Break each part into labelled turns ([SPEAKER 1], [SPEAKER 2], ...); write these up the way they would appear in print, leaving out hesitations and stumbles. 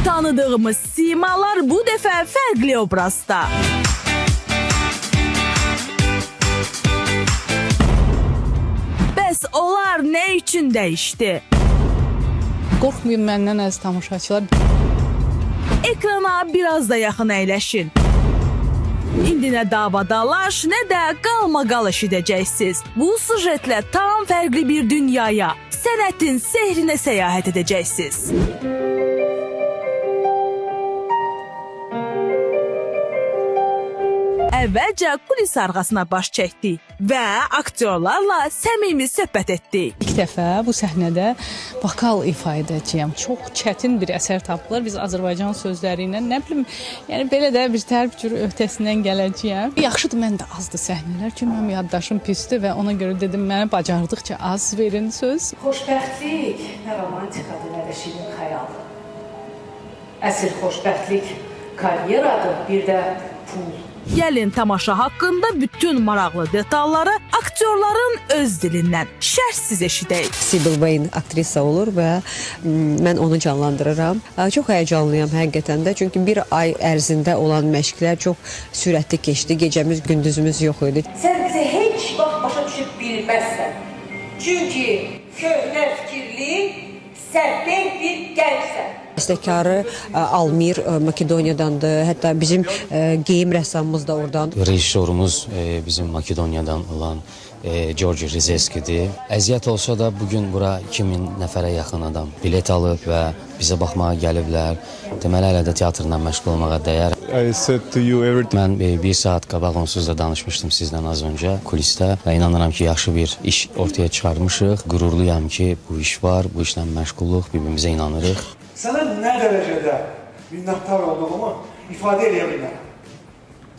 [SPEAKER 1] Tanıdığımız simalar bu dəfə fərqli obrazda. Bəs onlar nə üçün dəyişdi?
[SPEAKER 2] Qorxmayın məndən, əziz tamaşaçılar.
[SPEAKER 1] Ekrana biraz da yaxın əyləşin. İndi nə davadalaş, nə də qalmaqal eşidəcəksiniz. Bu süjetlə tam fərqli bir dünyaya, sənətin sehrinə səyahət edəcəksiniz. Əvvəlcə kulis arxasına baş çəkdik və aktyorlarla səmimi söhbət etdik.
[SPEAKER 2] İlk dəfə bu səhnədə vokal ifa edəcəyəm. Çox çətin bir əsər tapdılar. Biz Azərbaycan sözləri ilə, nə bilim, yəni belə də bir tərb cür öhdəsindən gələcəyəm. Yaxşıdır, mən də azdı səhnələr, çünki mənim yaddaşım pisdir və ona görə dedim mənə bacardıqca az verin söz.
[SPEAKER 3] Xoşbəxtlik nə romantikadır, nə də şirin xəyal. Əsl xoşbəxtlik karyeradır, bir də pul.
[SPEAKER 1] Gəlin tamaşa haqqında bütün maraqlı detalları aktyorların öz dilindən şərhsiz eşidək.
[SPEAKER 4] Sibyl Vane aktrisa olur və mən onu canlandırıram. Çox həyəcanlıyam həqiqətən də, çünki bir ay ərzində olan məşqlər çox sürətli keçdi. Gecəmiz, gündüzümüz yox idi.
[SPEAKER 3] Sən bizi heç vaxt başa düşüb bilməzsən. Çünki köhnə fikirli, sərbəst bir gəncsən.
[SPEAKER 4] Bəstəkarı Almir Makedoniyadandır. Hətta bizim geyim rəssamımız da oradan.
[SPEAKER 5] Rejissorumuz bizim Makedoniyadan olan Georgi Rizeskidir. Əziyyət olsa da bugün bura 2000 nəfərə yaxın adam bilet alıb və bizə baxmağa gəliblər. Deməli, hələ də teatrla məşğul olmağa dəyər.
[SPEAKER 6] I said to you everything.
[SPEAKER 5] Mən bir saat qabaq onsuz da danışmışdım sizlə az öncə kulisdə və inanıram ki, yaxşı bir iş ortaya çıxarmışıq. Qürurluyam ki, bu iş var, bu işlə məşğuluq, bir-birimizə inanırıq.
[SPEAKER 7] Sənə nə dərəcədə minnətdar olduğumu ifadə eləyə bilmərəm.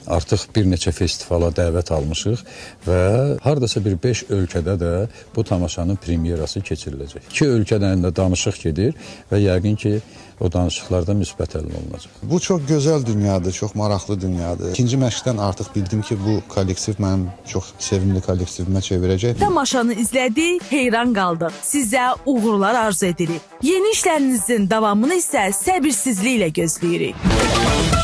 [SPEAKER 8] Artıq bir neçə festivala dəvət almışıq və hardasa bir 5 ölkədə də bu tamaşanın premyerası keçiriləcək. 2 ölkədən də danışıq gedir və yəqin ki, o danışıqlarda müsbət həll olunacaq.
[SPEAKER 9] Bu çox gözəl dünyadır, çox maraqlı dünyadır. İkinci məşqdən artıq bildim ki, bu kollektiv mənim çox sevimli kollektivimə çevirəcək.
[SPEAKER 1] Tamaşanı izlədik, heyran qaldıq. Sizə uğurlar arzu edirik. Yeni işlərinizin davamını isə səbirsizliklə gözləyirik.